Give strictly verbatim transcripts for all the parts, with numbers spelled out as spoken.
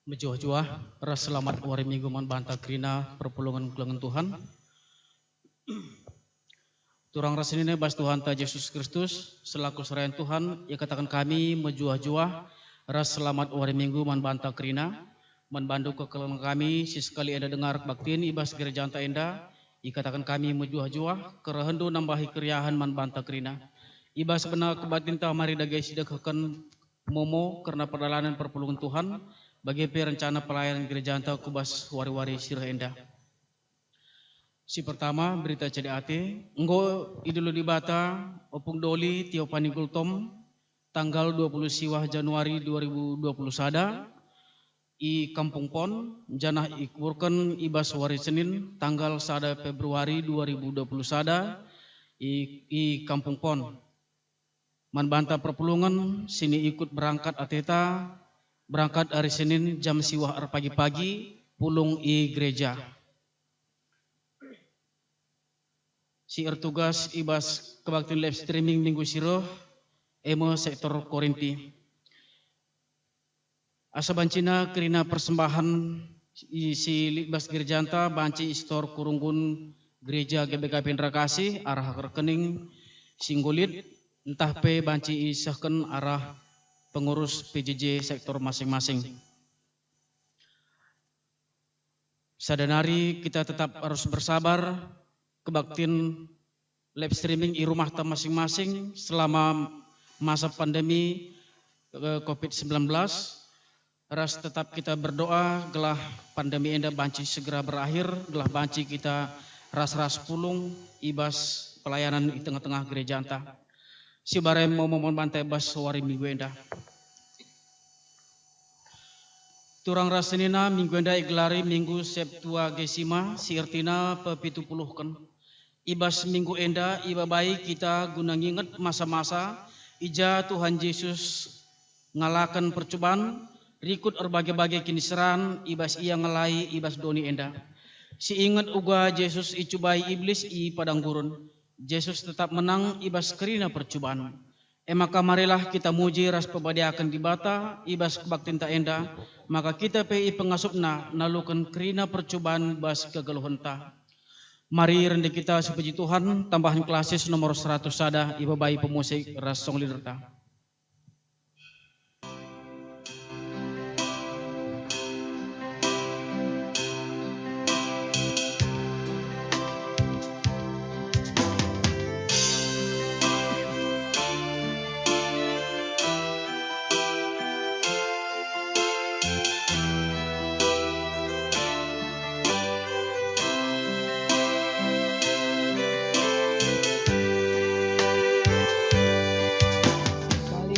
Mejuah-juah, ras selamat wari Minggu manang banta kerina parpulungan kelengen Tuhan. Turang ras ni na ibas Tuhanta Jesus Kristus, selaku serayan Tuhan, ia katakan kami mejuah-juah, ras selamat wari Minggu manang banta kerina, manang banta kelengen kami, sisekali enda dengar kebaktian ibas gerejanta enda, ia katakan kami mejuah-juah, kerehen do nambahi keriahan manang banta kerina. Ibas bena kebaktianta marida gabe sidengkehon momo kerna pardalanan parpulungan Tuhan, bage pe rencana pelayanan gerejanta hubas wari-wari sireh enda. Si pertama, berita C D A T, anggo i dilehon Debata, ompung doli, tio panigultom, tanggal dua puluh siwah Januari dua ribu dua puluh sada, i Kampung Pon, janah dikuburhon ibas wari Senin, tanggal sada Februari dua ribu dua puluh sada, i, i Kampung Pon. Manang banta parpulungan, sini ikut berangkat ateta, berangkat hari Senin jam siwah ar pagi-pagi, pulung i gereja. Si ertugas ibas kebaktian live streaming Minggu sireh, eme sektor Korinti. Asa bancina kerina persembahan i si libas gerejanta banci i setor kurunggun gereja G B K P Indra Kasih arah rekening singgolid, ntah pe banci i sehken arah pengurus P J J sektor masing-masing. Sada nari kita tetap harus bersabar, kebaktian live streaming i rumahta masing-masing selama masa pandemi, eh, covid sembilan belas. Ras tetap kita berdoa, gelah pandemi enda banci segera berakhir, gelah banci kita ras-ras pulung ibas pelayanan i tengah-tengah gerejanta. Sibarem momo manang banta ibas wari Minggu enda. Turang ras ni na, Minggu enda igelari Minggu Septuagesima, si artina pepitupuluhon. Ibas Minggu enda ibabai kita guna nginget masa-masa ija Tuhan Jesus ngalahon parcobaan, rikut marbage-bage kiniseran, ibas ia ngalahon ibas doni enda. Siingot uga Jesus icubai Iblis i padang gurun. Jesus tetap menang ibas kerina parcobaan. Emaka marilah kita muji ras pabadiahon Debata, ibas kebaktianta enda, maka kita pe ipangasupna naluhon kerina parcobaan bas kegeluhonta. Mari rende kita sipuji Tuhan, tambahan klasis nomor seratus sada, ibabai pemusik ras song leaderta.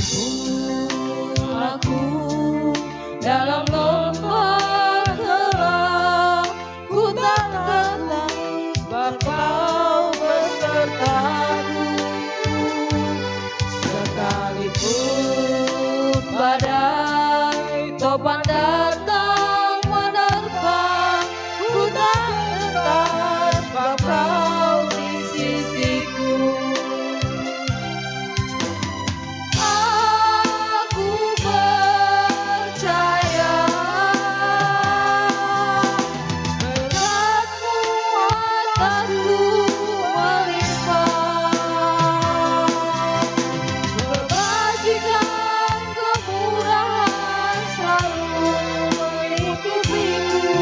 Sekalipun aku dalam lembah gelap, ku tak takut sebab Kau besertaku. Sekalipun badai topan datang menerpa, ku tak gentar sebab Kau di sisiku. Aku percaya, berkat-Mu atasku melimpah. Kebajikan, kemurahan selalu mengikuti ku.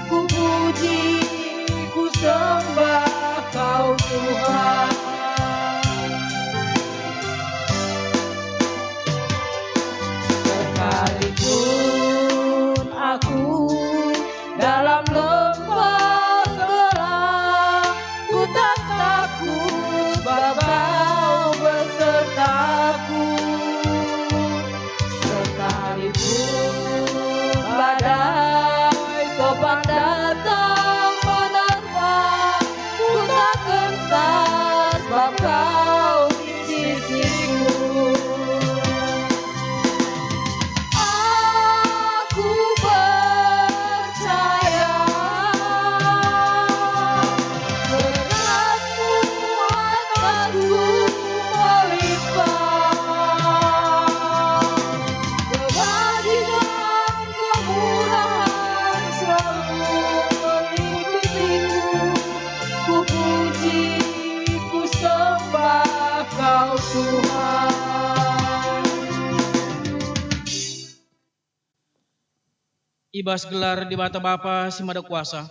Ku puji, ku sembah Kau Tuhan. Sekalipun aku dalam lembah gelap, ku tak takut sebab Kau besertaku. Sekalipun badai topan datang menerpa, ku tak gentar sebab Kau di sisiku. Aku percaya, berkat-Mu atasku melimpah. Kebajikan, kemurahan Ibas gelar Debata Bapa simada kuasa,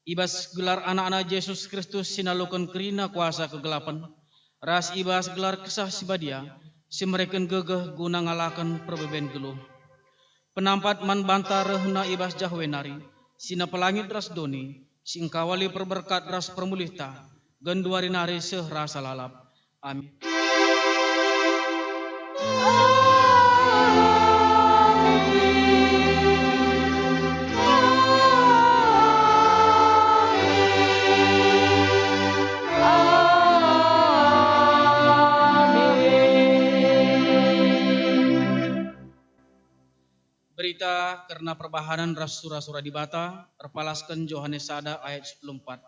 ibas gelar Anakna Jesus Kristus sinaluhon kerina kuasa kegelapan, ras ibas gelar Kesah Sibadia, simereken gegeh guna ngalaken parbeben geluh. Penampat manbanta rehna ibas jahowe nari, sinapalangit ras doni, singkawali perberkat ras permulihta, ganduari nari seh rasa lalap. Amin. Berita kerna perbahanan ras sura-sura Debata, erpalasken Johannes sada ayat sepuluh empat.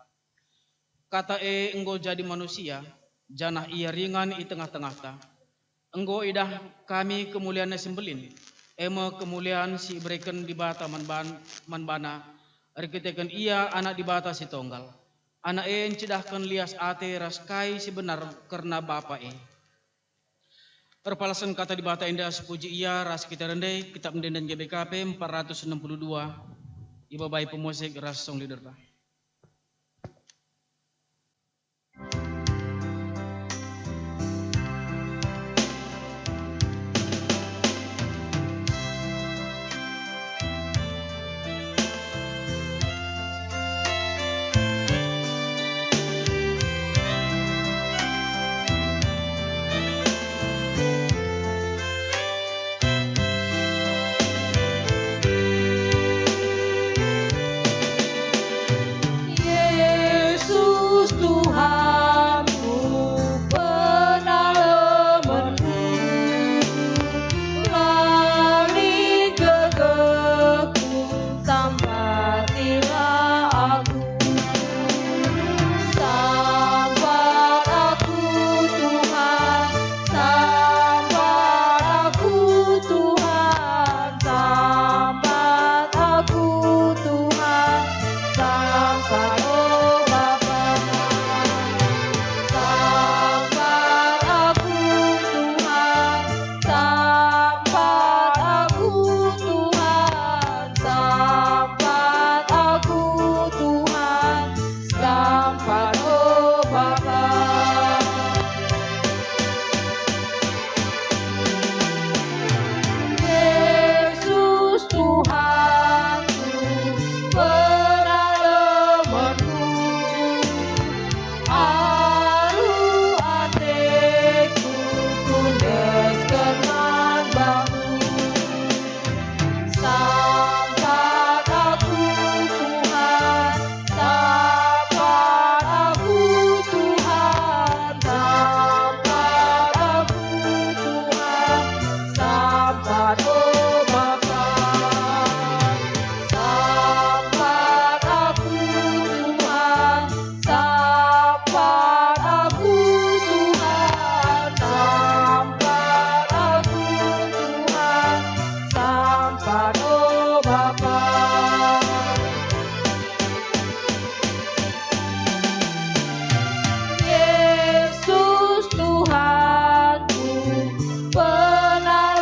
Kata e enggo jadi manusia, janah ia ringan i tengah-tengahta. Enggo idah hami kemulianna simbelin, e ma kemuliaan si ibereken Debata manban-, manbana, erkiteken ia Anak Debata sitonggal. Anak e encidahken lias ate ras kai sibenar kerna Bapa e. Erpalasken kata Debata enda, sipuji ia ras kita rendai, kitab Ende-enden G B K P empat ratus enam puluh dua, ibabai pemusik ras song leader ta. Yesus Tuhanku, penalemonku, lali gegehku, sampatilah aku. Sampat aku, Tuhan, sampat aku, Tuhan, sampat aku, Tuhan, sampat, o Bapa. Sampat aku, Tuhan, sampat aku, Tuhan, sampat aku, Tuhan, sampat, o Bapa. Yesus Tuhanku, penalemonku, alu ateku, kuendeskan manbamu. Sampat aku, Tuhan, sampat aku, Tuhan, sampat aku, Tuhan, sampat, o Bapa. Sampat aku, Tuhan, sampat aku, Tuhan, sampat aku, Tuhan, sampat, o Bapa. Yesus Tuhanku, penalemonku,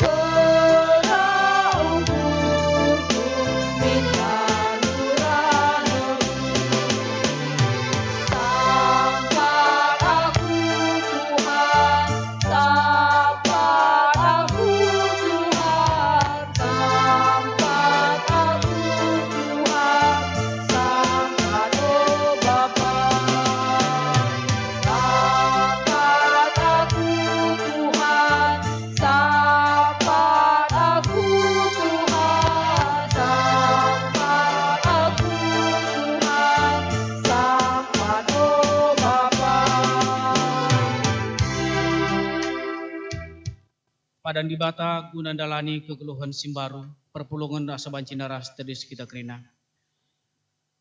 pera umurku, minta nurani. Sampat aku, Tuhan, sampat aku, Tuhan, sampat aku, Tuhan, sampat, o Bapa. Sampat aku, Tuhan, sampat aku, Tuhan, sampat aku, Tuhan, sampat, o Bapa. Padan Debata guna ndalani kegeluhan simbaru, parpulungen asa banci na ras tadis kita kerina.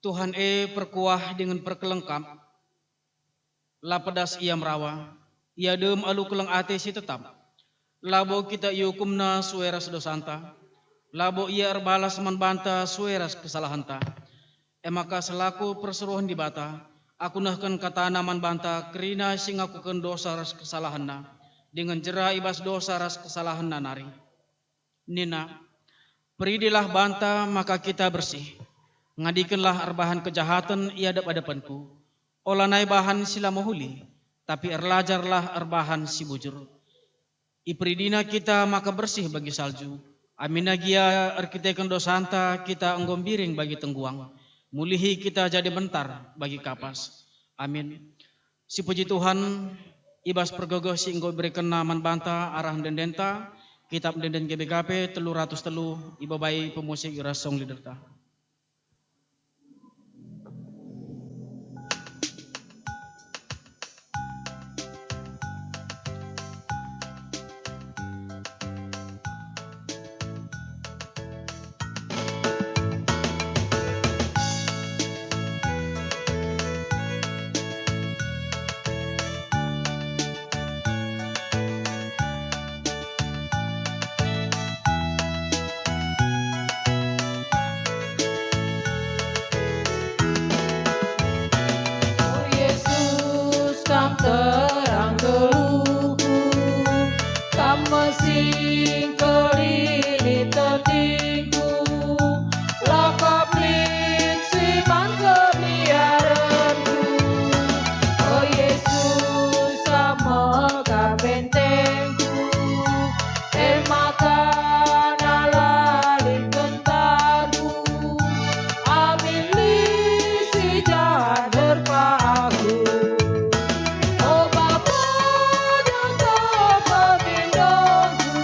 Tuhan e, parkuah dengan parkelengkap, lam pedas ia marawa, ia dem alu keleng ate sitetap. Labo kita iukumna suai ras dosanta, labo ia erbalas manbanta suai ras kesalahanta. Emaka selaku perseroan Debata, aku nehken katana manbanta kerina singakuken dosa ras kesalahanna, dengan jera ibas dosa ras kesalahanna nari. Ninna: Puridilah banta maka kita bersih. Ngadikenlah erbahan kejahatan i adap-adapanku. Ola nai bahan silamahuli, tapi erlajarlah erbahan sibujur. Ipuridina kita maka bersih bagi salju. Aminna gia erkiteken dosanta kita enggo mbiring bagi tengguang, mulihi kita jadi bentar bagi kapas. Amin. Sipuji Tuhan, ibas pargogo sienggo iberekenna man banta arah endendenta, kitab endenden G B K P tolu ratus tolu, ibabai pemusik iras song leaderta. O Yesus, Kam terang geluhku, Kam ma singkop lili tondingku, lap-lap liksi mangkabiaranku. O Yesus, Kam ma bentengku, ema Kam na lalingkon targu, amin lisi jahat berpaku. O Bapa, dangka pamindongku,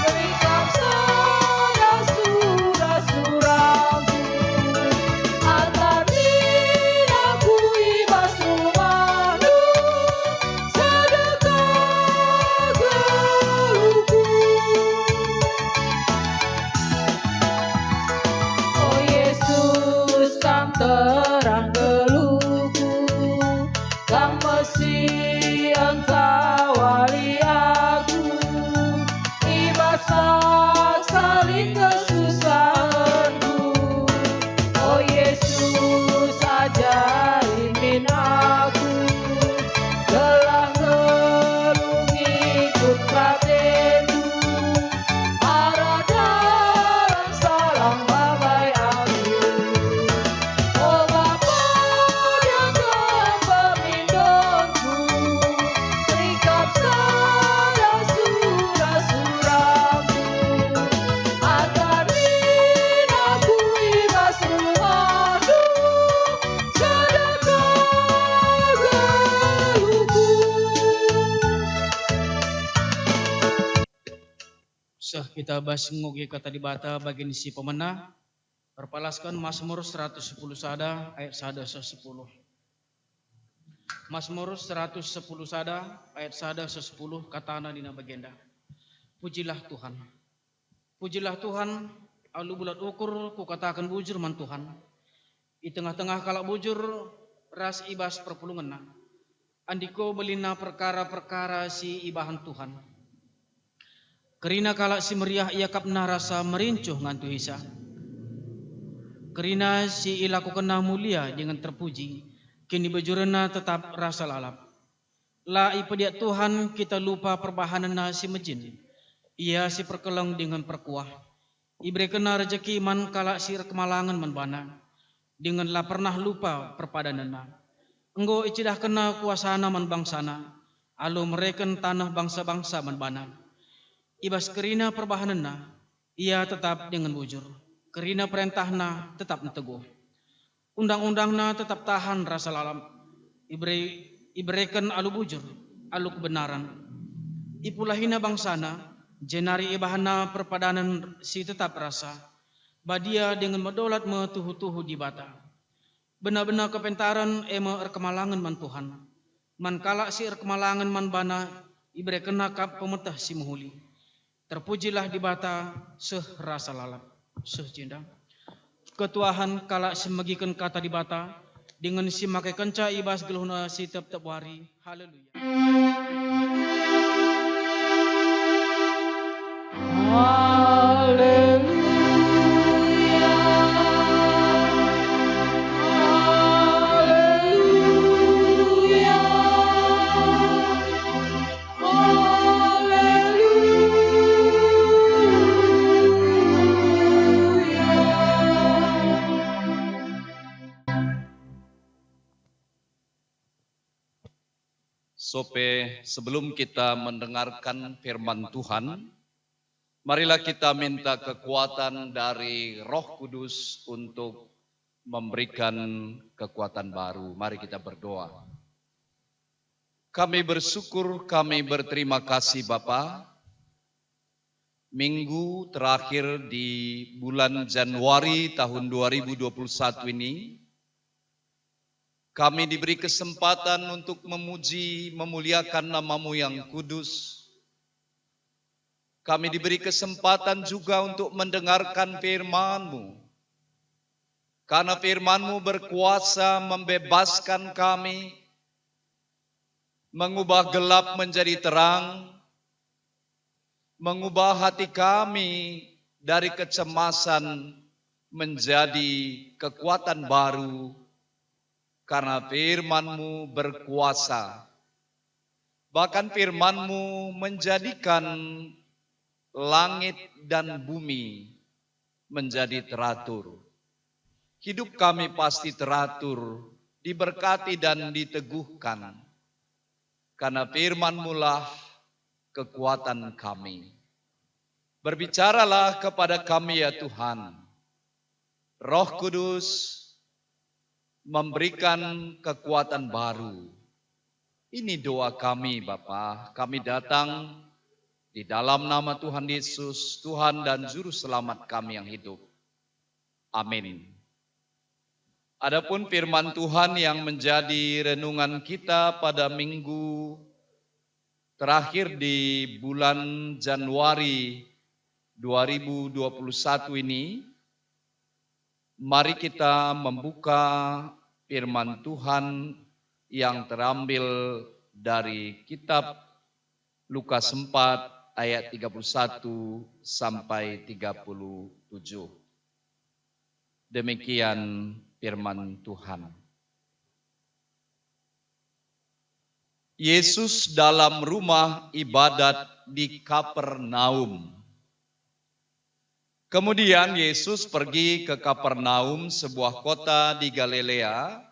ringkap sada sura-suraku, antar ninna ahu ibas rumahmu, sadaka geluhku. O Yesus, Kam terang geluhku, Kam ma sian hawaliaku, ibas paksa lingkon susahanku. O Yesus, ajari min ahu, gelah geluh ngikut batemu, arah dalan salam babai ahu. O Bapa, dangka pamindongku, ringkap sada sura-suraku, antar ninna ahu ibas rumahmu, sadaka geluhku. Sah kita bas ngoge kata Debata bagian si pemenang. Parpalaskon Mazmur seratus sepuluh sada ayat sada so sepuluh. Mazmur seratus sepuluh sada ayat sada so sepuluh, hatana di na bagenda. Pujilah Tuhan. Pujilah Tuhan, alu bulat ukur, hukatakan bujur man Tuhan. I tengah-tengah halak bujur, ras ibas parpulunganna. Andiko belinna perkara-perkara siibahan Tuhan. Kerina halak simeriah iakapna rasa merincuh ngantuhisa. Kerina siilakukanna mulia dengan terpuji, kinibujuranna tetap rasa lalap. Laho ipadiat Tuhan hita lupa parbahananna simanjin. Ia siparkeleng dengan parkuah. Iberekenna rejeki man halak sirkemalangan man Bana, dengan la pernah lupa parpadananna. Enggo icidahkenna kuasana man bangsana, alu mereken tanoh bangsa-bangsa man Bana. Ibas kerina parbahananna, Ia tetap dengan bujur. Kerina parentahna tetap na togu. Undang-undangna tetap tahan rasa lalap. Ibere-, ibereken alu bujur, alu kebenaran. Ipulahina bangsana, jenari ibahanna parpadanan sitetap rasa. Badia dengan madolat ma tuhu-tuhu Debata. Bena-bena kapentaran ema erkemalangan man Tuhan. Man halak sirkemalangan man Bana, iberekenna kap pemetah simuhuli. Terpujilah Debata, seh rasa lalap, seh jinda. Ketuahan halak simagiken kata Debata, dengan simakaikenca ibas geluhna siteptep wari. Haleluya. Haleluya. Haleluya. Haleluya. Oke, sebelum kita mendengarkan firman Tuhan, marilah kita minta kekuatan dari Roh Kudus untuk memberikan kekuatan baru. Mari kita berdoa. Kami bersyukur, kami berterima kasih, Bapa. Minggu terakhir di bulan Januari tahun dua ribu dua puluh satu ini, kami diberi kesempatan untuk memuji, memuliakan nama-Mu yang kudus. Kami diberi kesempatan juga untuk mendengarkan firman-Mu. Karena firman-Mu berkuasa membebaskan kami, mengubah gelap menjadi terang, mengubah hati kami dari kecemasan menjadi kekuatan baru, karena firman-Mu berkuasa. Bahkan firman-Mu menjadikan langit dan bumi menjadi teratur. Hidup kami pasti teratur, diberkati dan diteguhkan. Karena firman-Mu lah kekuatan kami. Berbicaralah kepada kami, ya Tuhan. Roh Kudus memberikan kekuatan baru. Ini doa kami, Bapa. Kami datang di dalam nama Tuhan Yesus, Tuhan dan Juru Selamat kami yang hidup. Amin. Adapun firman Tuhan yang menjadi renungan kita pada minggu terakhir di bulan Januari dua ribu dua puluh satu ini, mari kita membuka firman Tuhan yang terambil dari kitab Lukas empat ayat tiga puluh satu sampai tiga puluh tujuh. Demikian firman Tuhan. Yesus dalam rumah ibadat di Kapernaum. Kemudian Yesus pergi ke Kapernaum, sebuah kota di Galilea,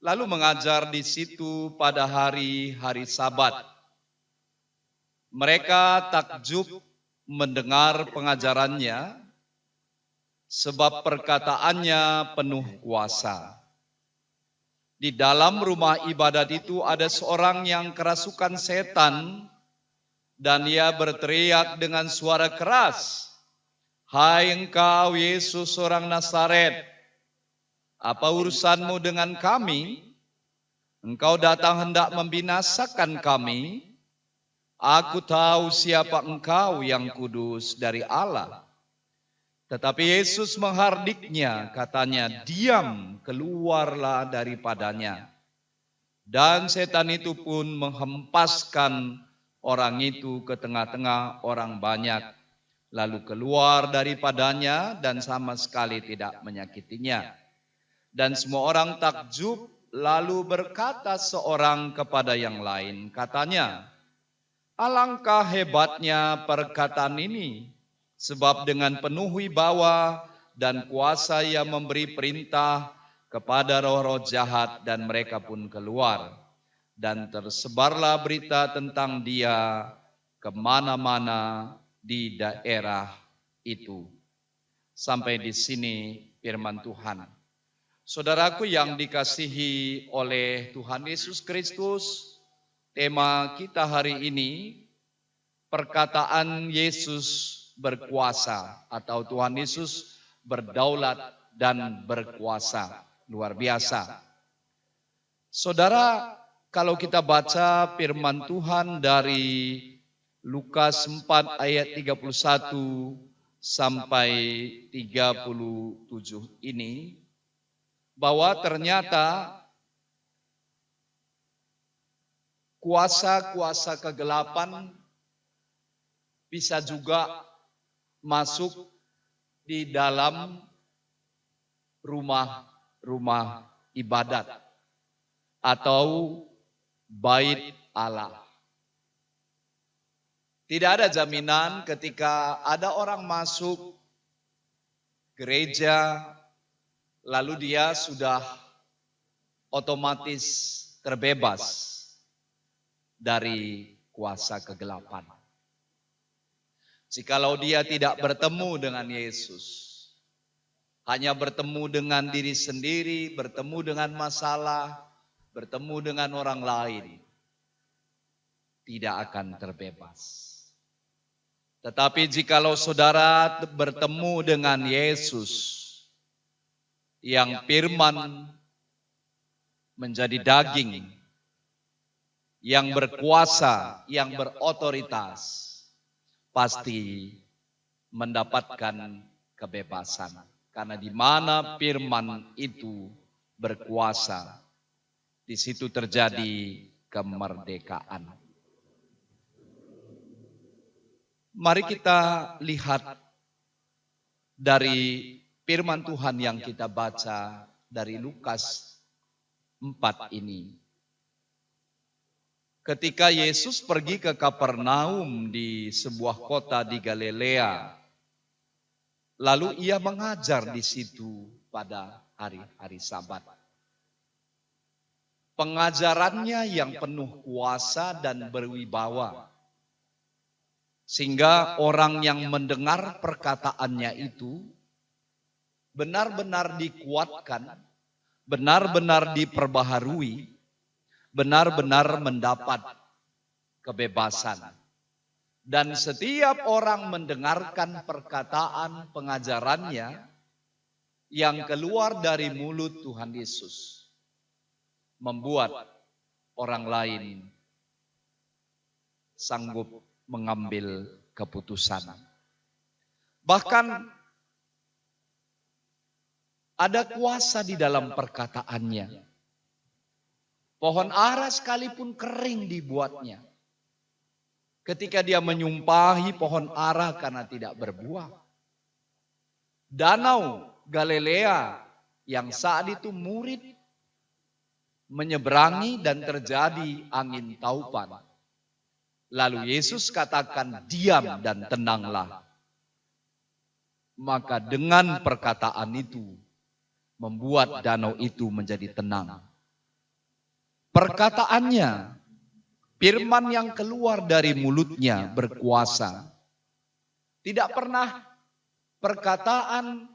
lalu mengajar di situ pada hari-hari Sabat. Mereka takjub mendengar pengajarannya, sebab perkataannya penuh kuasa. Di dalam rumah ibadat itu ada seorang yang kerasukan setan, dan ia berteriak dengan suara keras, "Hai engkau, Yesus orang Nazaret, apa urusanmu dengan kami? Engkau datang hendak membinasakan kami? Aku tahu siapa engkau, yang kudus dari Allah." Tetapi Yesus menghardiknya, katanya, "Diam, keluarlah daripadanya." Dan setan itu pun menghempaskan orang itu ke tengah-tengah orang banyak, lalu keluar daripadanya dan sama sekali tidak menyakitinya. Dan semua orang takjub, lalu berkata seorang kepada yang lain, katanya, "Alangkah hebatnya perkataan ini, sebab dengan penuh wibawa dan kuasa ia memberi perintah kepada roh-roh jahat, dan mereka pun keluar. Dan tersebarlah berita tentang dia ke mana-mana di daerah itu." Sampai di sini firman Tuhan. Saudaraku yang dikasihi oleh Tuhan Yesus Kristus, tema kita hari ini, perkataan Yesus berkuasa, atau Tuhan Yesus berdaulat dan berkuasa. Luar biasa. Saudara, kalau kita baca firman Tuhan dari Lukas empat ayat tiga puluh satu sampai tiga puluh tujuh ini, bahwa ternyata kuasa-kuasa kegelapan bisa juga masuk di dalam rumah-rumah ibadat atau bait Allah. Tidak ada jaminan ketika ada orang masuk gereja, lalu dia sudah otomatis terbebas. dari kuasa kegelapan. Jikalau dia tidak bertemu dengan Yesus, hanya bertemu dengan diri sendiri, bertemu dengan masalah, bertemu dengan orang lain, tidak akan terbebas. Tetapi jikalau saudara bertemu dengan Yesus, yang firman menjadi daging, yang berkuasa, yang berotoritas, pasti mendapatkan kebebasan. Karena di mana firman itu berkuasa, di situ terjadi kemerdekaan. Mari kita lihat dari firman Tuhan yang kita baca dari Lukas empat ini. Ketika Yesus pergi ke Kapernaum di sebuah kota di Galilea, lalu ia mengajar di situ pada hari-hari Sabat. Pengajarannya yang penuh kuasa dan berwibawa, sehingga orang yang mendengar perkataannya itu benar-benar dikuatkan, benar-benar diperbaharui, benar-benar mendapat kebebasan. Dan setiap orang mendengarkan perkataan pengajarannya yang keluar dari mulut Tuhan Yesus, membuat orang lain sanggup mengambil keputusan. Bahkan ada kuasa di dalam perkataannya. Pohon ara sekalipun kering dibuatnya. Ketika dia menyumpahi pohon ara karena tidak berbuah. Danau Galilea yang saat itu murid menyeberangi dan terjadi angin taupan. Lalu Yesus katakan, "Diam dan tenanglah." Maka dengan perkataan itu, membuat danau itu menjadi tenang. Perkataannya, firman yang keluar dari mulutnya berkuasa. Tidak pernah perkataan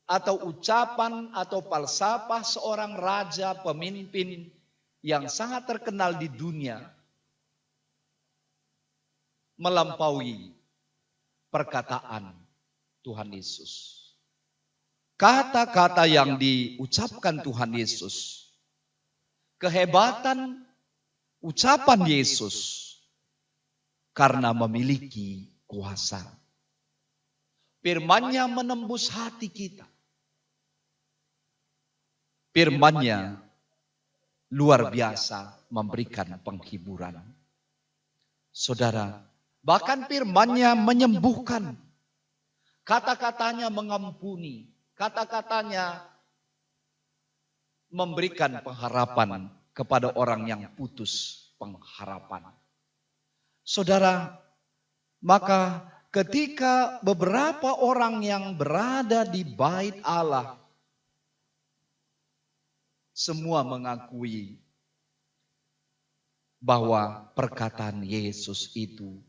atau ucapan atau falsafah seorang raja pemimpin yang sangat terkenal di dunia melampaui perkataan Tuhan Yesus. Kata-kata yang diucapkan Tuhan Yesus, kehebatan ucapan Yesus karena memiliki kuasa. Firman-Nya menembus hati kita. Firman-Nya luar biasa memberikan penghiburan. Saudara, bahkan firman-Nya menyembuhkan. Kata-katanya mengampuni. Kata-katanya memberikan pengharapan kepada orang yang putus pengharapan. Saudara, maka ketika beberapa orang yang berada di bait Allah, semua mengakui bahwa perkataan Yesus itu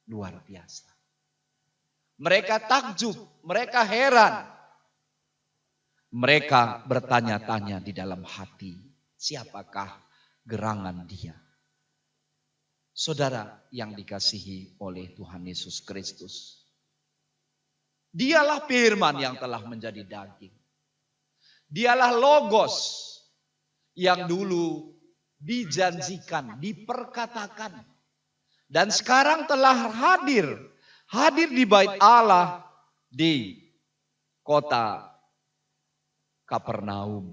luar biasa. Mereka takjub, mereka heran. Mereka bertanya-tanya di dalam hati, "Siapakah gerangan Dia?" Saudara yang dikasihi oleh Tuhan Yesus Kristus, Dialah Firman yang telah menjadi daging. Dialah Logos yang dulu dijanjikan, diperkatakan, dan sekarang telah hadir, hadir di bait Allah di kota Kapernaum,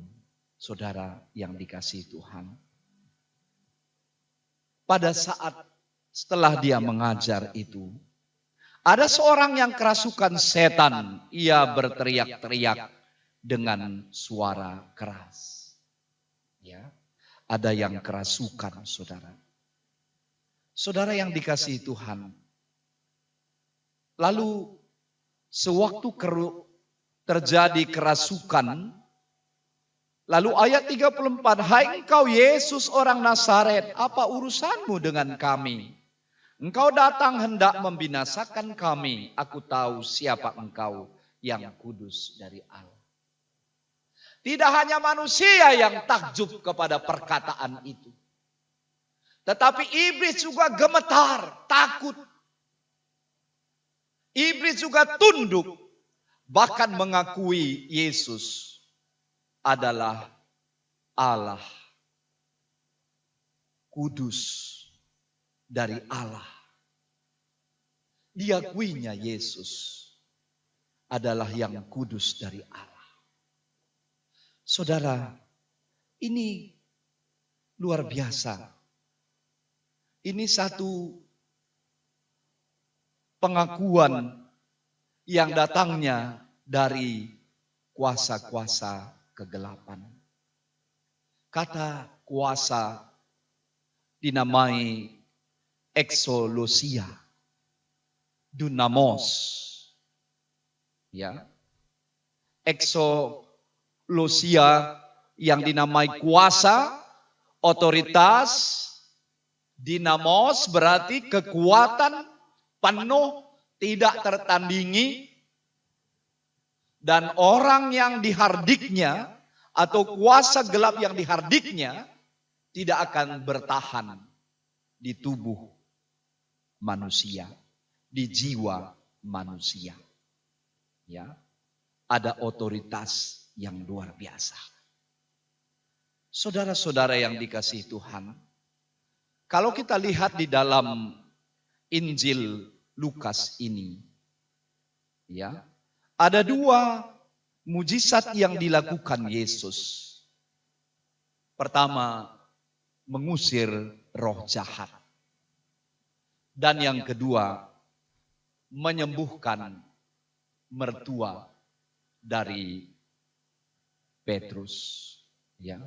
saudara yang dikasihi Tuhan. Pada saat setelah Dia mengajar itu, ada seorang yang kerasukan setan, ia berteriak-teriak dengan suara keras. Ya, ada yang kerasukan, saudara. Saudara yang dikasihi Tuhan, lalu sewaktu keru-, terjadi kerasukan, Lalu ayat tiga puluh empat, "Hai engkau Yesus orang Nazaret, apa urusanmu dengan kami? Engkau datang hendak membinasakan kami, aku tahu siapa engkau, yang kudus dari Allah." Tidak hanya manusia yang takjub kepada perkataan itu, tetapi iblis juga gemetar, takut. Iblis juga tunduk, bahkan mengakui Yesus adalah Allah, kudus dari Allah. Diakuinya Yesus adalah yang kudus dari Allah. Saudara, ini luar biasa. Ini satu pengakuan yang datangnya dari kuasa-kuasa kegelapan. Kata kuasa dinamai exousia, dunamos. Ya. Exousia yang dinamai kuasa, otoritas, dinamos berarti kekuatan penuh, tidak tertandingi, dan orang yang dihardiknya atau kuasa gelap yang dihardiknya tidak akan bertahan di tubuh manusia, di jiwa manusia. Ya, ada otoritas yang luar biasa. Saudara-saudara yang dikasihi Tuhan, kalau kita lihat di dalam Injil Lukas ini, ya, ada dua mujizat yang dilakukan Yesus. Pertama, mengusir roh jahat. Dan yang kedua, menyembuhkan mertua dari Petrus. Ya.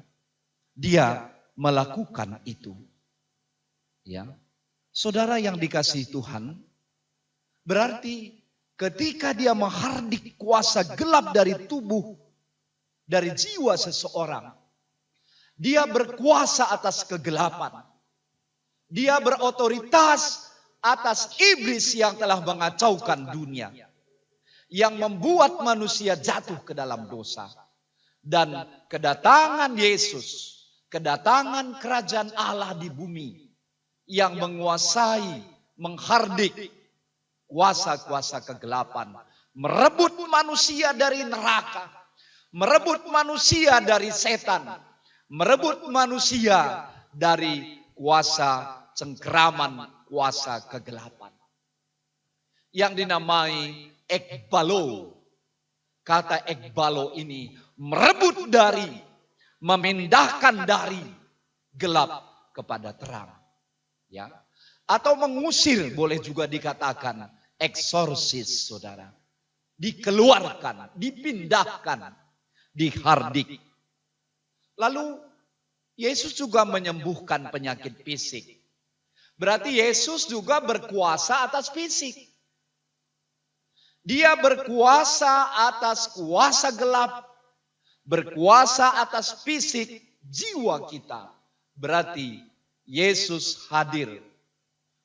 Dia melakukan itu. Ya. Saudara yang dikasihi Tuhan, berarti ketika dia menghardik kuasa gelap dari tubuh, dari jiwa seseorang, dia berkuasa atas kegelapan. Dia berotoritas atas iblis yang telah mengacaukan dunia, yang membuat manusia jatuh ke dalam dosa. Dan kedatangan Yesus, kedatangan kerajaan Allah di bumi yang menguasai, menghardik kuasa-kuasa kegelapan, merebut manusia dari neraka, merebut manusia dari setan, merebut manusia dari kuasa cengkraman, kuasa kegelapan. Yang dinamai ekbalo. Kata ekbalo ini merebut dari, memindahkan dari gelap kepada terang. Ya. Atau mengusir, boleh juga dikatakan eksorsis, saudara. Dikeluarkan, dipindahkan, dihardik. Lalu Yesus juga menyembuhkan penyakit fisik. Berarti Yesus juga berkuasa atas fisik. Dia berkuasa atas kuasa gelap, berkuasa atas fisik, jiwa kita. Berarti Yesus hadir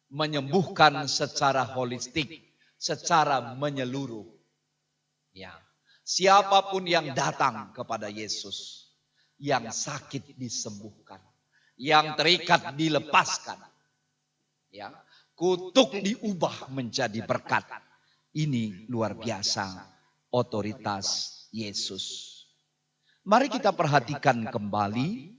menyembuhkan secara holistik, secara menyeluruh. Ya. Siapapun yang datang kepada Yesus, yang sakit disembuhkan, yang terikat dilepaskan. Ya, kutuk diubah menjadi berkat. Ini luar biasa otoritas Yesus. Mari kita perhatikan kembali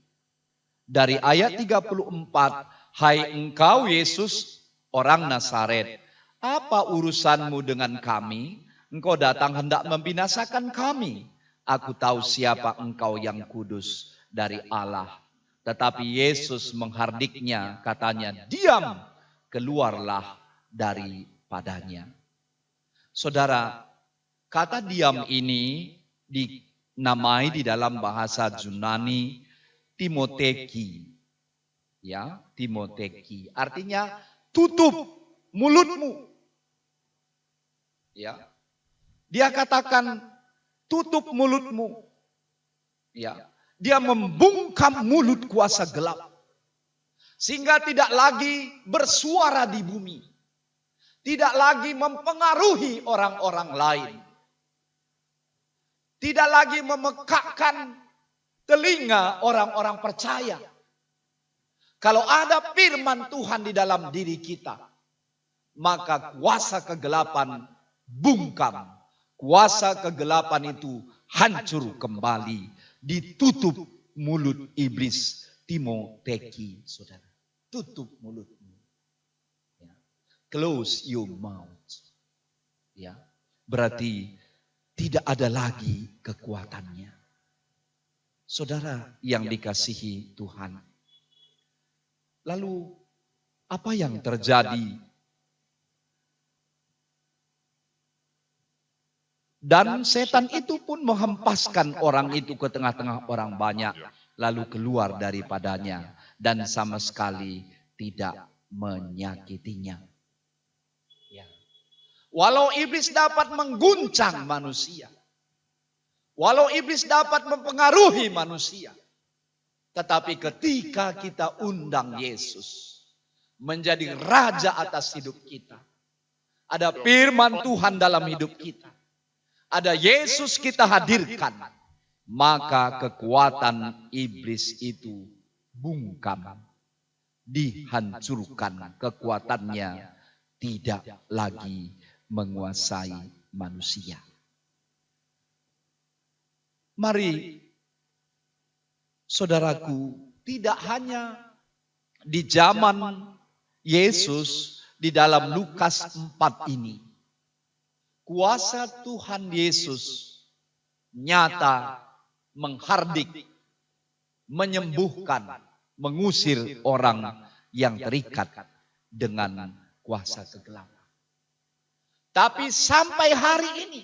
dari ayat tiga puluh empat, "Hai engkau Yesus, orang Nazaret, apa urusanmu dengan kami? Engkau datang hendak membinasakan kami. Aku tahu siapa engkau, yang kudus dari Allah." Tetapi Yesus menghardiknya, katanya, "Diam, keluarlah daripadanya." Saudara, kata diam ini dinamai di dalam bahasa Junani timoteki. Ya, timoteki. Artinya, tutup mulutmu. Ya. Dia katakan, "Tutup mulutmu." Ya. Dia membungkam mulut kuasa gelap, sehingga tidak lagi bersuara di bumi, tidak lagi mempengaruhi orang-orang lain, tidak lagi memekakkan telinga orang-orang percaya. Kalau ada firman Tuhan di dalam diri kita, maka kuasa kegelapan bungkam. Kuasa kegelapan itu hancur kembali. Ditutup mulut iblis. Timoteki, saudara. Tutup mulutmu. Ya. Close your mouth. Ya. Berarti tidak ada lagi kekuatannya. Saudara yang dikasihi Tuhan. Lalu, apa yang terjadi? Dan setan itu pun menghempaskan orang itu ke tengah-tengah orang banyak, lalu keluar daripadanya, dan sama sekali tidak menyakitinya. Ya. Walau iblis dapat mengguncang manusia, walau iblis dapat mempengaruhi manusia, tetapi ketika kita undang Yesus menjadi raja atas hidup kita, ada firman Tuhan dalam hidup kita, ada Yesus kita hadirkan, maka kekuatan iblis itu bungkam, dihancurkan kekuatannya, tidak lagi menguasai manusia. Mari, saudaraku, tidak hanya di zaman Yesus di dalam Lukas empat ini, kuasa Tuhan Yesus nyata menghardik, menyembuhkan, mengusir orang yang terikat dengan kuasa kegelapan. Tapi sampai hari ini,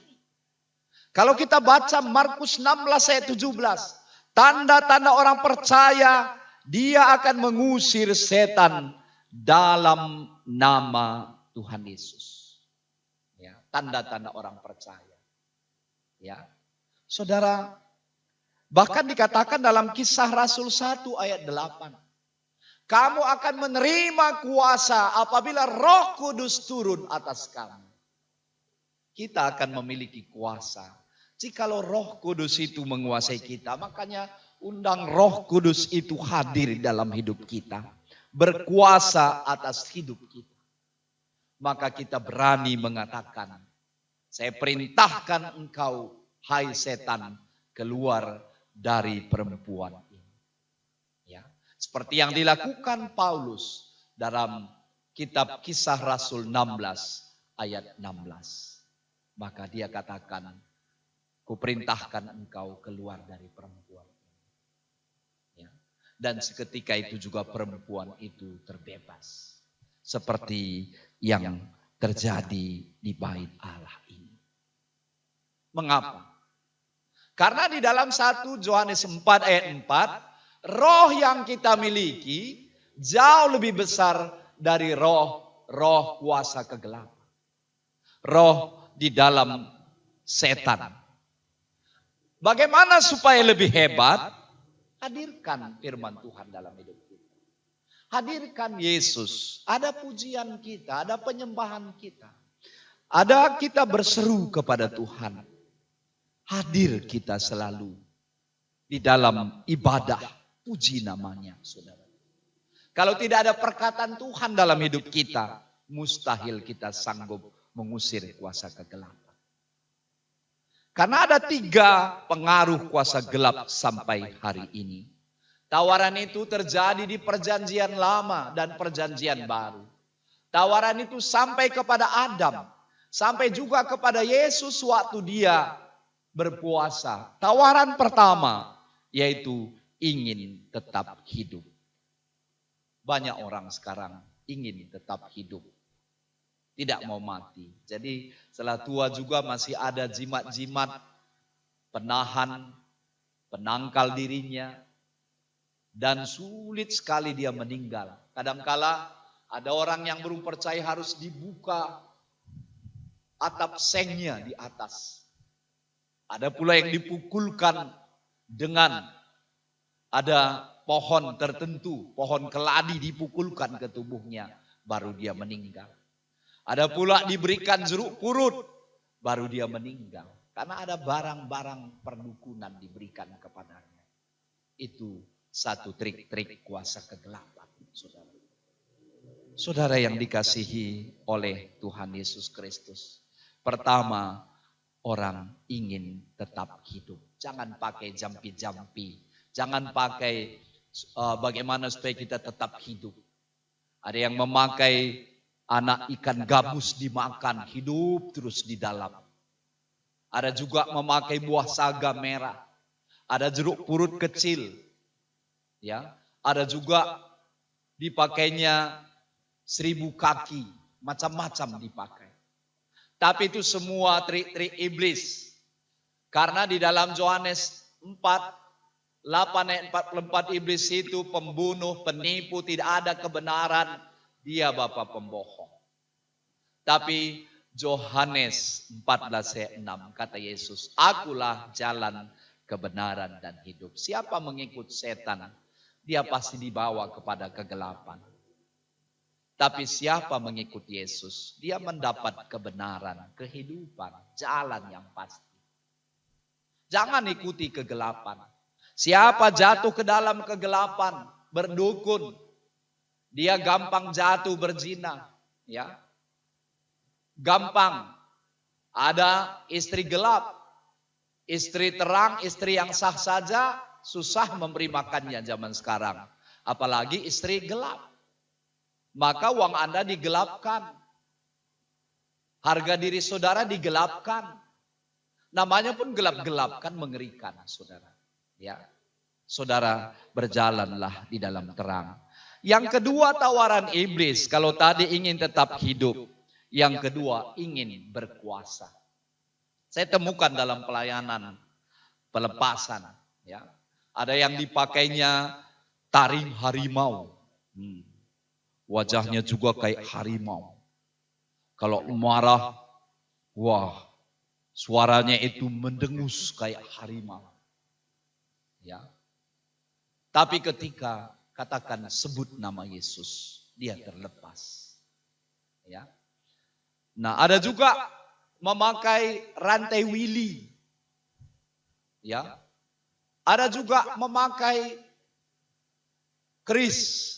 kalau kita baca Markus enam belas ayat tujuh belas, tanda-tanda orang percaya, dia akan mengusir setan dalam nama Tuhan Yesus. Ya, tanda-tanda orang percaya. Ya. Saudara, bahkan dikatakan dalam Kisah Rasul satu ayat delapan, "Kamu akan menerima kuasa apabila Roh Kudus turun atas kamu." Kita akan memiliki kuasa jikalau Roh Kudus itu menguasai kita. Makanya undang Roh Kudus itu hadir dalam hidup kita, berkuasa atas hidup kita. Maka kita berani mengatakan, "Saya perintahkan engkau, hai setan, keluar dari perempuan ini." Ya, seperti yang dilakukan Paulus dalam kitab Kisah Rasul enam belas ayat enam belas. Maka dia katakan, "Kuperintahkan engkau keluar dari perempuan ini." Ya. Dan seketika itu juga perempuan itu terbebas. Seperti yang terjadi di bait Allah ini. Mengapa? Karena di dalam satu Yohanes empat ayat empat, roh yang kita miliki jauh lebih besar dari roh-roh kuasa kegelapan. Roh di dalam setan. Bagaimana supaya lebih hebat? Hadirkan firman Tuhan dalam hidup kita. Hadirkan Yesus. Ada pujian kita, ada penyembahan kita. Ada kita berseru kepada Tuhan. Hadir kita selalu di dalam ibadah, puji namanya, saudara. Kalau tidak ada perkataan Tuhan dalam hidup kita, mustahil kita sanggup mengusir kuasa kegelapan. Karena ada tiga pengaruh kuasa gelap sampai hari ini. Tawaran itu terjadi di Perjanjian Lama dan Perjanjian Baru. Tawaran itu sampai kepada Adam, sampai juga kepada Yesus waktu dia berpuasa. Tawaran pertama yaitu ingin tetap hidup. Banyak orang sekarang ingin tetap hidup, tidak mau mati. Jadi, setelah tua juga masih ada jimat-jimat penahan, penangkal dirinya, dan sulit sekali dia meninggal. Kadangkala ada orang yang belum percaya harus dibuka atap sengnya di atas. Ada pula yang dipukulkan dengan ada pohon tertentu, pohon keladi dipukulkan ke tubuhnya, baru dia meninggal. Ada pula diberikan jeruk purut, baru dia meninggal. Karena ada barang-barang perdukunan diberikan kepadanya. Itu satu trik-trik kuasa kegelapan, saudara. Saudara yang dikasihi oleh Tuhan Yesus Kristus, pertama, orang ingin tetap hidup. Jangan pakai jampi-jampi. Jangan pakai, eh, bagaimana supaya kita tetap hidup. Ada yang memakai anak ikan gabus dimakan, hidup terus di dalam. Ada juga memakai buah saga merah. Ada jeruk purut kecil. Ya, ada juga dipakainya seribu kaki, macam-macam dipakai. Tapi itu semua trik-trik iblis. Karena di dalam Yohanes empat, delapan ayat empat puluh empat, iblis itu pembunuh, penipu, tidak ada kebenaran, dia bapa pembohong. Tapi Yohanes empat belas ayat enam, kata Yesus, "Akulah jalan, kebenaran, dan hidup." Siapa mengikut setan, dia pasti dibawa kepada kegelapan. Tapi siapa mengikut Yesus, dia mendapat kebenaran, kehidupan, jalan yang pasti. Jangan ikuti kegelapan. Siapa jatuh ke dalam kegelapan, berdukun, dia gampang jatuh berzina, ya. Gampang. Ada istri gelap, istri terang, istri yang sah saja susah memberi makannya zaman sekarang. Apalagi istri gelap. Maka uang Anda digelapkan. Harga diri saudara digelapkan. Namanya pun gelap-gelap, kan mengerikan, saudara. Ya. Saudara, berjalanlah di dalam terang. Yang kedua, tawaran iblis, kalau tadi ingin tetap hidup, yang kedua ingin berkuasa. Saya temukan dalam pelayanan pelepasan, ya. Ada yang dipakainya taring harimau. Hmm. Wajahnya juga kayak harimau. Kalau marah, wah, suaranya itu mendengus kayak harimau. Ya. Tapi ketika katakan sebut nama Yesus, dia terlepas. Ya. Nah, ada juga memakai rantai wili. Ya. Ada juga memakai keris.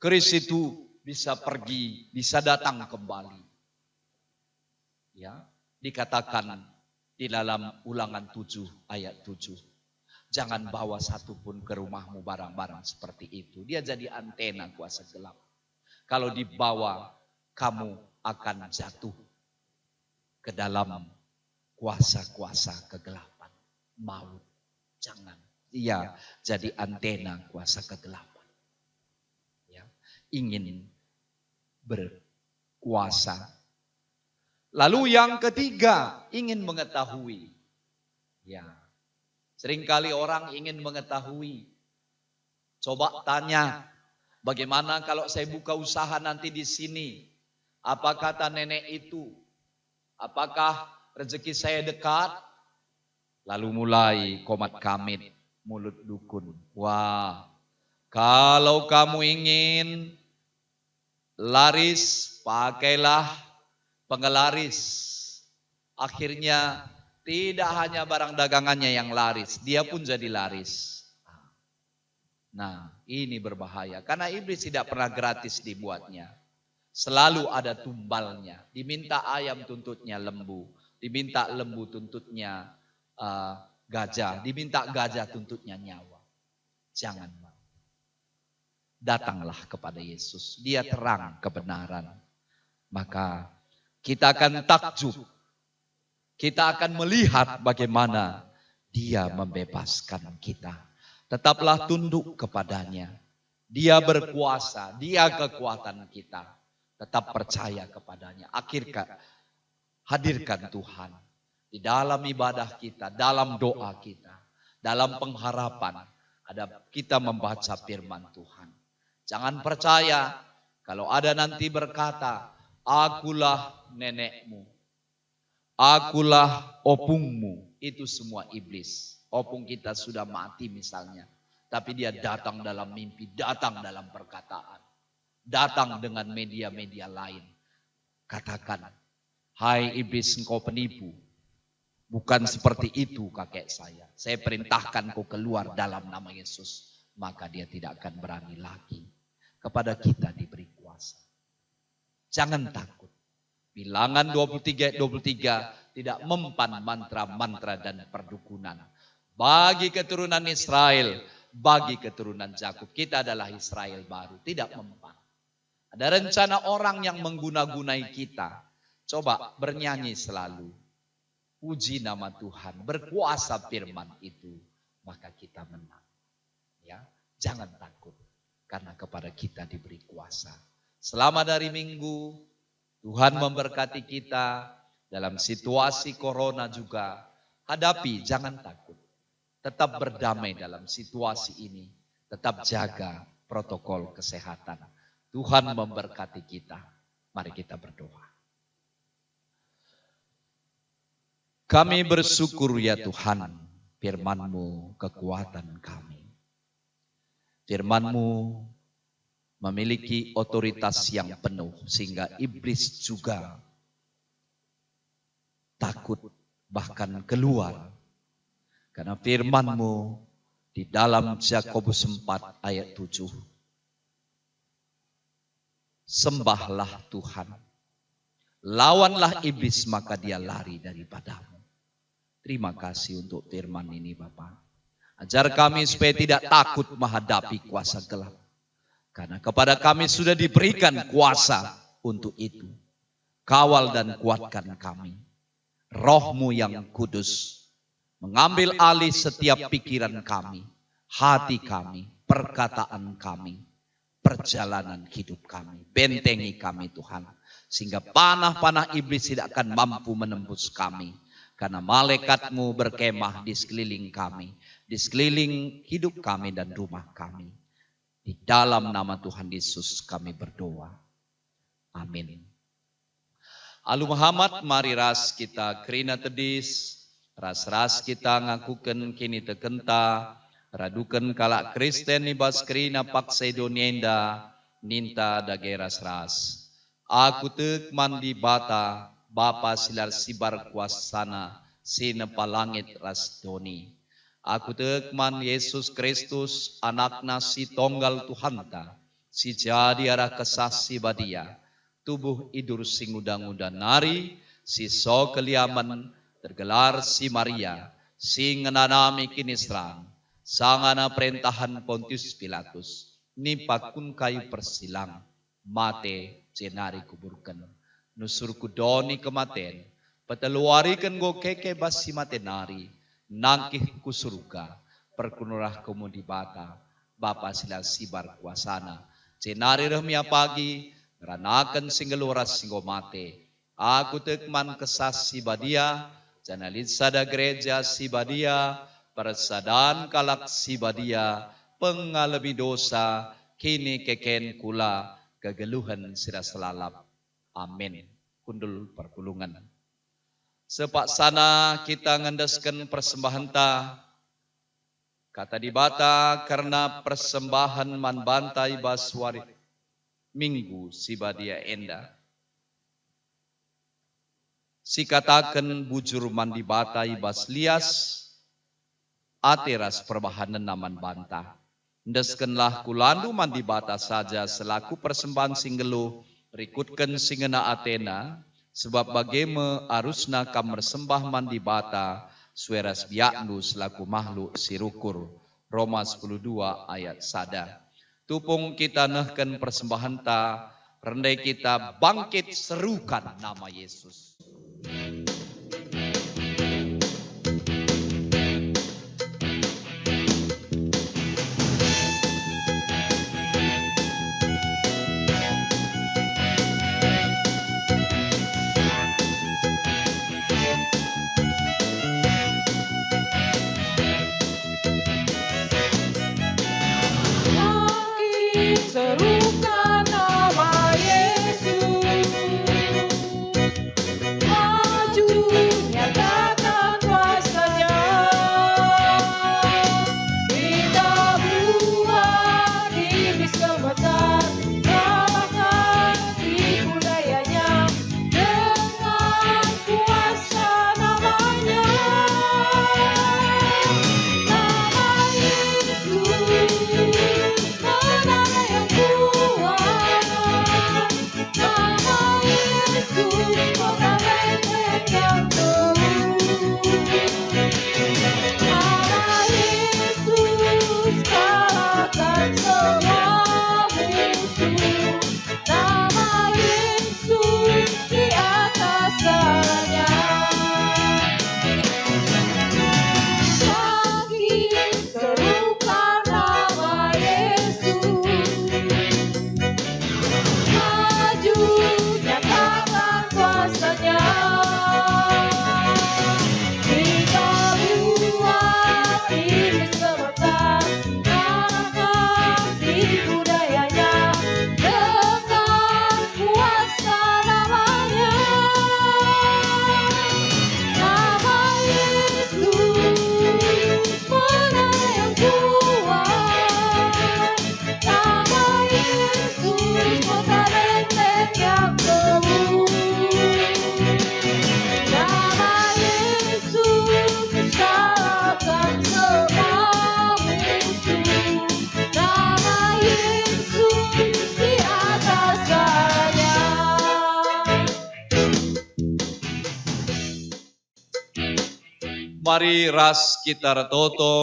Keris itu bisa pergi, bisa datang kembali. Ya, dikatakan di dalam Ulangan tujuh ayat tujuh, "Jangan bawa satu pun ke rumahmu barang-barang seperti itu." Dia jadi antena kuasa gelap. Kalau dibawa, kamu akan jatuh ke dalam kuasa-kuasa kegelapan. Maut. Jangan. Dia jadi antena kuasa kegelapan. Ya, ingin berkuasa. Lalu yang ketiga, ingin mengetahui. Ya. Seringkali orang ingin mengetahui. Coba tanya, "Bagaimana kalau saya buka usaha nanti di sini? Apa kata nenek itu? Apakah rezeki saya dekat?" Lalu mulai komat-kamit, mulut dukun. Wah, kalau kamu ingin laris, pakailah penglaris. Akhirnya, tidak hanya barang dagangannya yang laris, dia pun jadi laris. Nah, ini berbahaya. Karena iblis tidak pernah gratis dibuatnya. Selalu ada tumbalnya. Diminta ayam, tuntutnya lembu. Diminta lembu, tuntutnya, eh, gajah. Diminta gajah, tuntutnya nyawa. Jangan mau. Datanglah kepada Yesus. Dia terang kebenaran. Maka kita akan takjub. Kita akan melihat bagaimana Dia membebaskan kita. Tetaplah tunduk kepada-Nya. Dia berkuasa, Dia kekuatan kita. Tetap percaya kepada-Nya. Akhirkan, hadirkan Tuhan di dalam ibadah kita, dalam doa kita, dalam pengharapan. Ada kita membaca firman Tuhan. Jangan percaya kalau ada nanti berkata, "Akulah nenekmu, akulah opungmu." Itu semua iblis. Walaupun kita sudah mati misalnya, tapi dia datang dalam mimpi, datang dalam perkataan, datang dengan media-media lain. Katakan, "Hai iblis, engkau penipu. Bukan seperti itu kakek saya. Saya perintahkan kau keluar dalam nama Yesus." Maka dia tidak akan berani lagi. Kepada kita diberi kuasa. Jangan takut. Bilangan dua puluh tiga ayat dua puluh tiga tidak mempan mantra-mantra dan perdukunan. Bagi keturunan Israel, bagi keturunan Yakub, kita adalah Israel baru, tidak mempan. Ada rencana orang yang mengguna-gunai kita. Coba bernyanyi selalu. Puji nama Tuhan, berkuasa firman itu, maka kita menang. Ya, jangan takut, karena kepada kita diberi kuasa. Selamat hari Minggu, Tuhan memberkati kita dalam situasi corona juga. Hadapi, jangan takut. Tetap berdamai dalam situasi ini, tetap jaga protokol kesehatan. Tuhan memberkati kita. Mari kita berdoa. Kami bersyukur, ya Tuhan, firman-Mu kekuatan kami. Firman-Mu memiliki otoritas yang penuh, sehingga iblis juga takut, bahkan keluar. Karena firman-Mu di dalam Yakobus empat ayat tujuh, "Sembahlah Tuhan, lawanlah iblis, maka dia lari daripadamu." Terima kasih untuk firman ini, Bapa. Ajar kami supaya tidak takut menghadapi kuasa gelap. Karena kepada kami sudah diberikan kuasa untuk itu. Kawal dan kuatkan kami. Roh-Mu yang kudus mengambil alih setiap pikiran kami, hati kami, perkataan kami, perjalanan hidup kami. Bentengi kami, Tuhan, sehingga panah-panah iblis tidak akan mampu menembus kami, karena malaikat-Mu berkemah di sekeliling kami, di sekeliling hidup kami dan rumah kami. Di dalam nama Tuhan Yesus kami berdoa. Amin. Alu ma hamat, mari ras kita kerina tedis, ras-ras kita ngakuken kinitekenta, raduken halak Kristen i bas kerina paksa i do ni enda, ninta dage ras-ras. Aku tek man Debata, Bapa silar sibar kuasana, sinempa langit ras doni. Aku tek man Jesus Kristus, Anakna sitonggal Tuhanta, sijadi arah kesah si Badia, tubuh idur singuda-nguda nari, sisokeliamen, tergelar si Maria, singenanami kinisrang, sangana perentahan Pontius Pilatus, nipangkun kayu persilang, mate, jenari kuburken. Nusur kudoni kematen, peteluariken do keke bas si mate nari, nangkih ku surga, perkunurah komu Debata, Bapa silar sibar kuasana. Jenari roh miapagi, ngeranaken singgeluh ras singgo mate. Aku tek man kesah si Badia, janalin sada gereja si Badia, persadaan halak si Badia, pengalemi dosa, kini keken kula, kegeluhen siras lalap. Amin. Hundul parpulungan. Sepaksana kita ngendesken persembahenta, kata Debata karena persembahan man banta i bas wari Minggu si Badia enda. Sikataken bujur man Debata i bas lias, ate ras perbahanenna man banta. Endeskenlah kulandu man Debata saja selaku persembahan singgeluh, rikutken singena atena, sebab bage me arusna kam mersembah man Debata, suai ras biakndu selaku makhluk sirukur. Roma sepuluh dua ayat sada. Tupung kita nehken persembahenta, rendai kita bangkit serukan nama Yesus. Serukan nama Yesus, maju Mari ras hita martoto,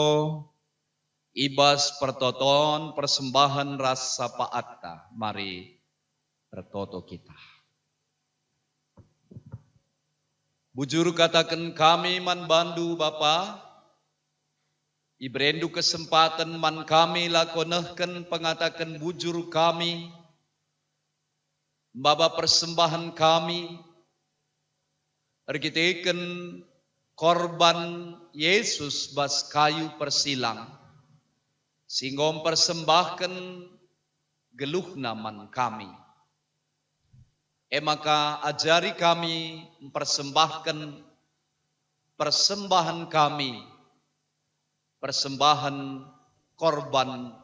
ibas partotoon parsembahan ras sapaatta, mari martoto hita. Bujur hataken hami man Bandu Bapa, iberendu kesempatan man hami laho nehken pangataken bujur hami, mamba parsembahan hami, ergiteken korban Yesus bas kayu persilang, singgo mempersembahkan geluhna man hami. Emaka ajari hami mempersembahkan persembahan hami, persembahan korban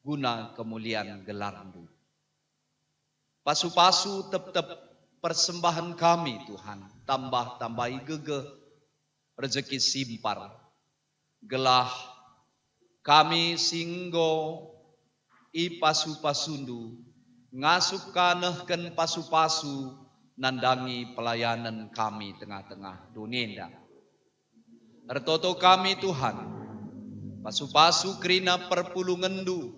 guna kemuliaan gelarmu. Pasu-pasu tep-tep persembahan hami, Tuhan, tambah-tambahi gegeh rezeki simpar. Gelah hami singgo i pasu-pasundu, ngasup nehken pasu-pasu nandangi pelayanan hami tengah-tengah dunia enda. Ertoto hami, Tuhan, pasu-pasu kerina perpulungendu,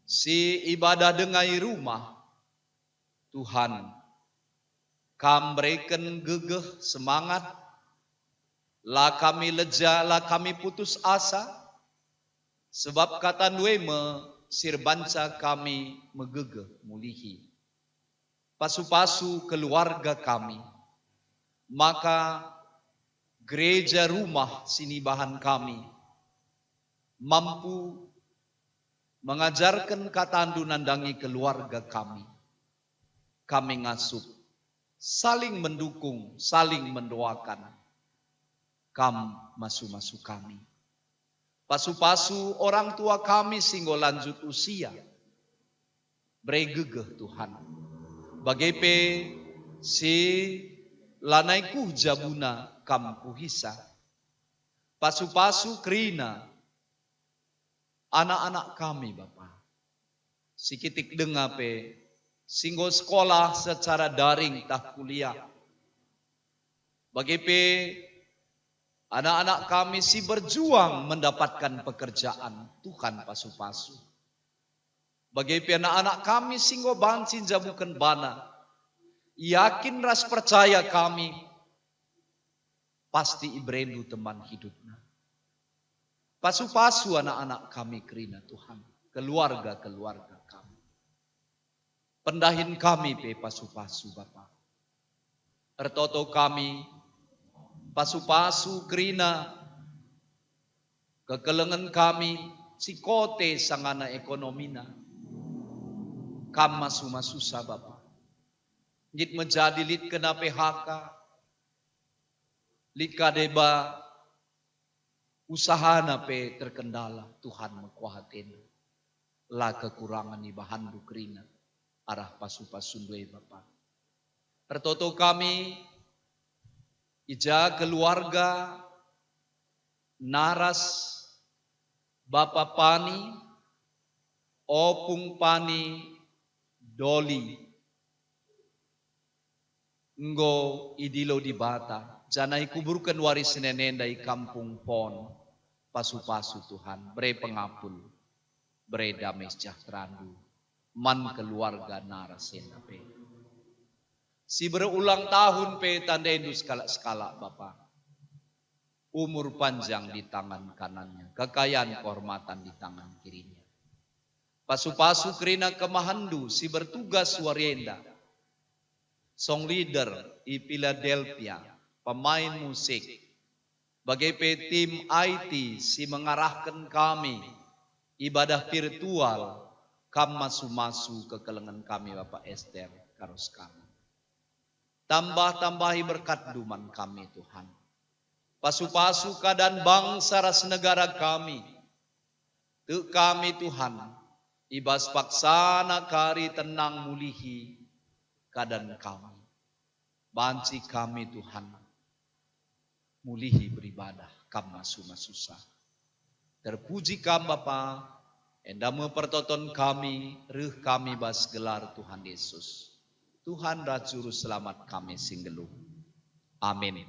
si ibadah denga i rumah, Tuhan, Kam bereken gegeh semangat, la hami leja, la hami putus asa, sebab hata-Mu i ma sirbanca hami megegeh mulihi. Pasu-pasu keluarga hami, maka gereja rumah sinibahan hami mampu mengajarkan hata-Mu nandangi keluarga hami. Hami ngasup, saling mendukung, saling mendoakan. Kam masu-masu hami. Pasu-pasu orang tua hami singgo lanjut usia. Bere gegeh, Tuhan. Bage pe si lanai kuh jabuna Kam puhisa. Pasu-pasu kerina anak-anak hami, Bapa. Sikitik denga pe singgo sekolah secara daring tah kuliah. Bage pe anak-anak hami si berjuang mendapatkan pekerjaan, Tuhan pasu-pasu. Bage pe anak-anak hami singgo banci jabuken bana, yakin ras percaya hami, pasti iberendu teman hidupna. Pasu-pasu anak-anak hami kerina, Tuhan, keluarga-keluarga hami. Pendahin hami pe pasu-pasu, Bapa. Ertoto hami, pasu-pasu kerina kekelengen hami, sikote sangana ekonomina. Kam masu-masusa, Bapa. Nggit menjadi lit kena P H K, lit kadeba usahana pe terkendala, Tuhan ma kuah hatena. La kekurangan ibahandu kerina, arah pasu-pasundu i, Bapa. Ertoto hami, ija keluarga naras Bapa Pani, Opung Pani, Doli, enggo idilo Debata, janah ikuburken waris ni enda i Kampung Pon, pasu-pasu Tuhan, bere pengabul, bere dame sejahtera-Mu, man keluarga naras enda pe. Si berulang tahun pe tandaindu sekalak-sekalak, Bapa. Umur panjang di tangan kanannya, kekayaan kehormatan di tangan kirinya. Pasu-pasu kerina kemahandu si bertugas wari enda. Song leader i Philadelphia, pemain musik. Bage pe tim I T si mengarahkan kami ibadah virtual, kam masu-masu kekelengen kami, Bapa Ester, Karos kami. Tambah-tambahi berkat-Mu man kami, Tuhan. Pasu-pasu keadaan bangsa ras negara kami. Tuk kami, Tuhan, ibas paksana kari tenang mulihi keadaan kami. Banci kami, Tuhan, mulihi beribadah, kam masu-masusa. Terpuji kam, Bapa, enda ma partoton kami, reh kami bas gelar Tuhan Yesus, Tuhan ras Juru Selamat kami singgeluh. Amin.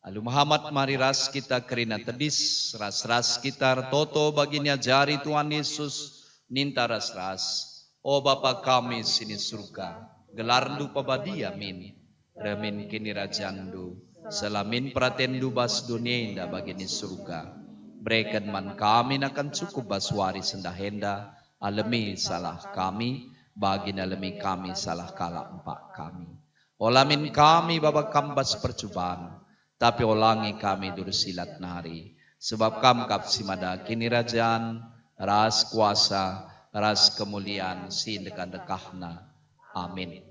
Alu ma hamat mari ras hita kerina tedis, ras-ras hita toto bagi ni ajari Tuhan Yesus, ninta ras-ras. O Bapa kami sini surga, gelarNdu pabadia min, remin kinirajanNdu, salamin pratenNdu bas dunia inda bagi ni surga. Breken man kami nakan cukup bas wari sendahenda, alemi salah kami, bagi nalemi kami salah kalak empak kami. Ulamin kami babakam bas percubaan, tapi olangi kami dursilat nari. Sebab kam kapsi madaki ni rajaan, ras kuasa, ras kemuliaan, sindekah-dekahna. Amin.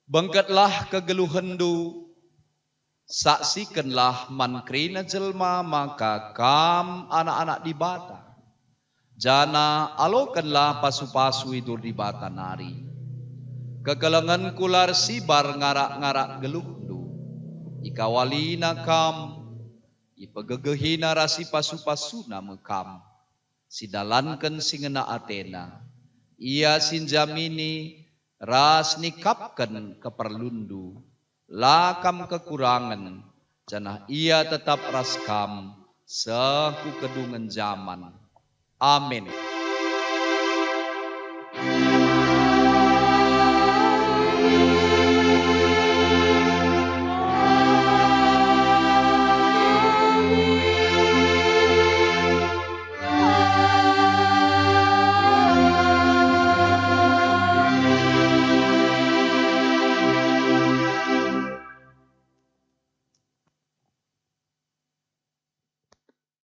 Bengketlah kegeluhendu, saksikenlah man kerina jelma maka kam anak-anak Dibata. Jana alokenlah pasu-pasu idur Dibata nari. Kekelengen kular sibar ngarak-ngarak geluhndu. Ikawalina kam, ipegegehina ras ipasu-pasuna me kam. Sidalanken singena atena. Ia sinjamini ras nikapken keperlundu. Lakam kekurangen, janah ia tetap ras kam, sehu kedungen zaman. Amin.